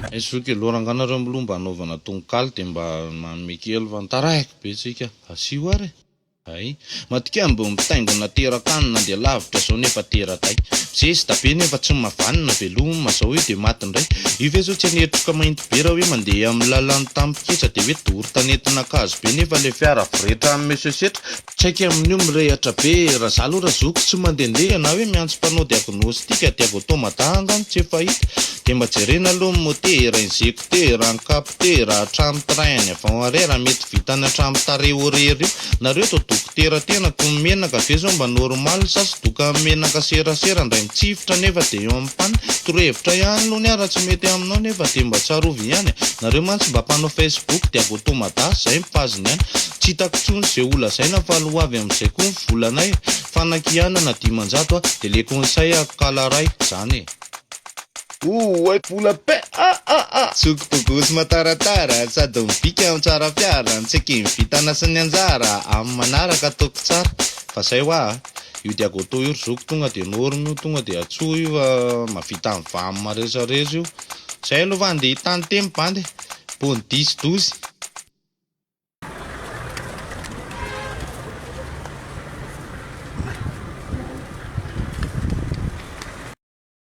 Zoky aloha rangahy nareo miloha mba anaovana tononkalo dia mba manome kely fa taraiky be tsika. Asio ary e. Hay. Matokia mbo mitaingina terakanina andeha lavitra zao nefa teraday. Mizesta be nefa tsy mavanona veloma zao io de maty ndray. Io ve zao tsy hanetroka mainty be raha hoe mandeha amin'ny lalan'ny tampoketsa de hoe doro tanetin'ankazo be nefa le fiara voretra amin'ny monsieur setra. Tsy haiko amin'io mirehatra be raha za aloha razoky tsy mandehandeha na hoe miantso mpanao diagnostic diagotomada angano tsy efa hita de mba jerena aloha ny motera, injecteur, ny capteur, hatramin'ny train any avant arrière mety vitany hatramin'ny tarehy horaire io. Nareo to dokotera tena ko ny menaka ve zao mba normal sa tsy doka ny menaka serasera ndray mitsifotra nefa de eo amin'ny pan torohevitra ihany aloha ny ahy raha tsy mety aminao nefa de mba tsarovy ihany e! Nareo mantsy mba mpanao facebook diagotomada zay ny page ny any tsy hitako tsony ze ho lazaina fa alo ho avy amizay koa ny volanay e! Fanakianana 500 a de le conseil kala ray zany e! Ouay vola be ah ah ah! Zoky bogosy mataratara sady mibika no tsara fiara ny tseky ny vintana sy ny anjara amin'ny manaraka ataoko tsara fa zay hoa a! Io diagoto io ry zoky tonga de norme io tonga de antsoy io fa mahavita ny vam rehetra rehetra io. Zay aloha fa andeha hitany teny bandy e! Bonne 10 12.